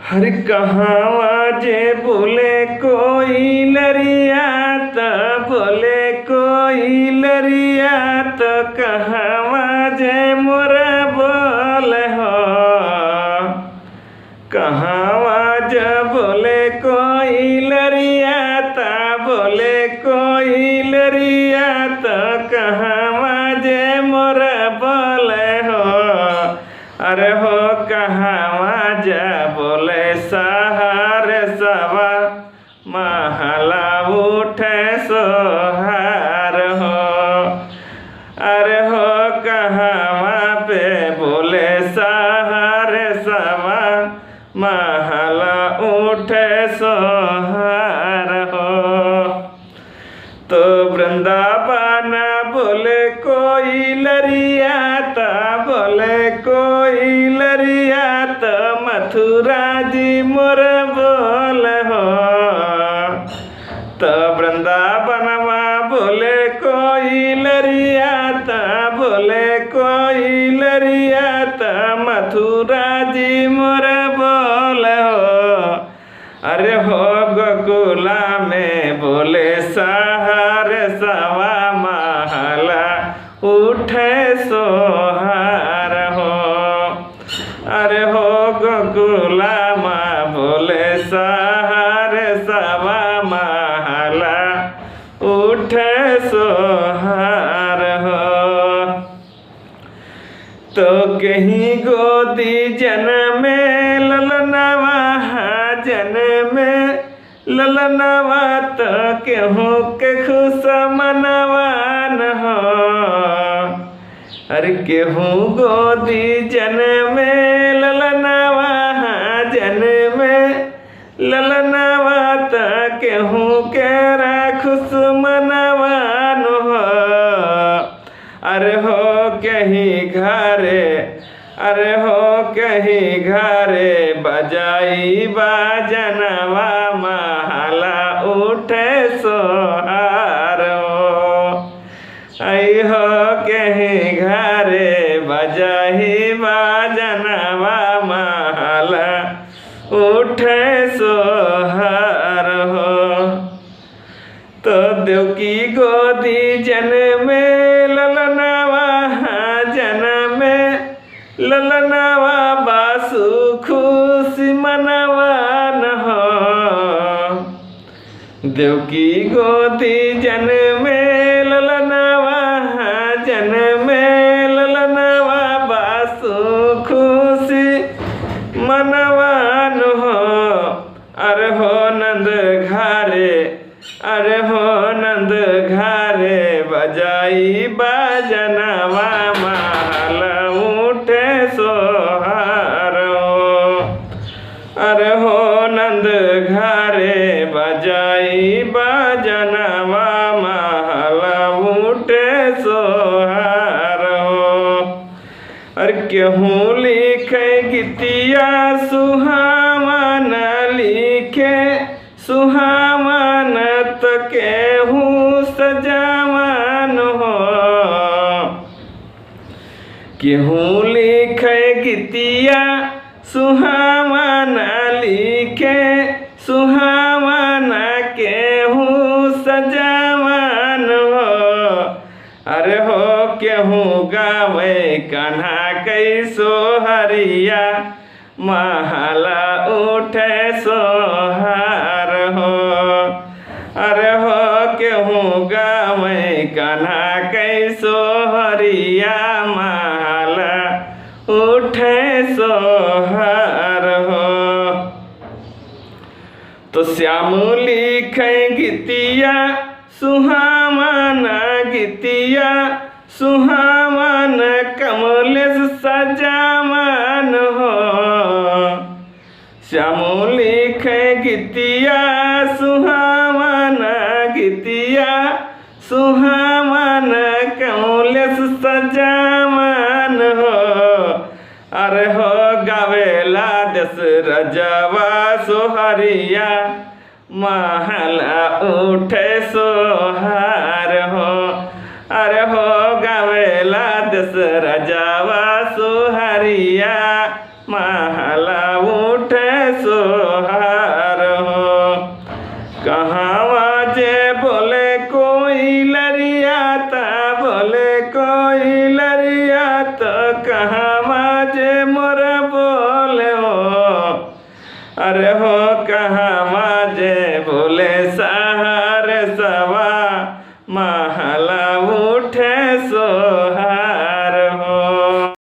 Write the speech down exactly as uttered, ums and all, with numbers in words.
हर कहवा जे बोले कोइलरिया, त बोले कोइलरिया, त कहवा जे मोर बोल हो। कहवा जे बोले कोइलरिया, त बोले कोइलरिया, त कहवा जे मोर बोल हो। अरे हो कहवा जे बोले सहरसवा, महला उठे सोहर हो। अरे हो कहवा पे बोले सहरसवा, महला उठे सोहर हो। तो वृंदावन बोले कोइलरिया, त बोले कोइलरिया, त मथुरा जी मोर बोल हो। त वृंदावनवा बोले कोइलरिया, त बोले कोइलरिया, त मथुरा जी मोर बोल हो। अरे हो गोकुला में बोले सहरसवा, महला उठे सोहर हो। अरे हो गोकुला में बोले सहरसवा, महला उठे सोहर हो। तो केही गोदी जनमे ललनवा, जनमे ललनवा, त केहू के खुश मनवा न हो। अरे केहू गोदी जनमे ललनवा, जनमे ललनवा, त केहू के रा खुश मनवा न हो। अरे हो केही घरे, अरे हो केही घरे बजाई बाजनवा, महला उठे सोहर हो। आई हो केही घरे बजाई बाजनवा, महला उठे सोहर हो। तो देवकी गोदी जनमे ललनवा, जनमे ललनवा, बासु खुशी मनवा न हो। देवकी गोदी जनमे ललनवा, जनमे ललनवा, बासु खुशी मनवा न हो। अरे हो नंद घरे, अरे हो नंद घरे बजाई बाजनवा, महला उठे सोहर हो। अरे हो नंद घरे बजाई बाजनवा, महला उठे सोहर हो। अरे केहू लिखे गीतिया सुहावन, लिखे सुहावन, त केहू सजावन हो। केहू लिखे गीतिया सुहावन, लिखे सुहावन, केहू सजावन हो। अरे हो केहू गावे कान्हा कै सोहरिया, महला उठे सोहर हो। अरे हो केहू गावे कान्हा कै सोहरिया, महला उठे सोहर हो। तो श्याम लिखे गीतिया सुहावन, गीतिया सुहावन, कमलेश सजावन हो। श्याम लिखे गीतिया सुहावन, गीतिया सुहावन, कमलेश सजावन हो। अरे हो गावेला दशरजवा सोहरिया, महला उठे सोहर हो। अरे हो गावेला दशरजवा सोहरिया, महला उठे सो बोले कोई लरिया त, बोले कोई लरिया त, कहवा जे मोर बोले हो। अरे हो कहवा जे बोले सहरसवा मा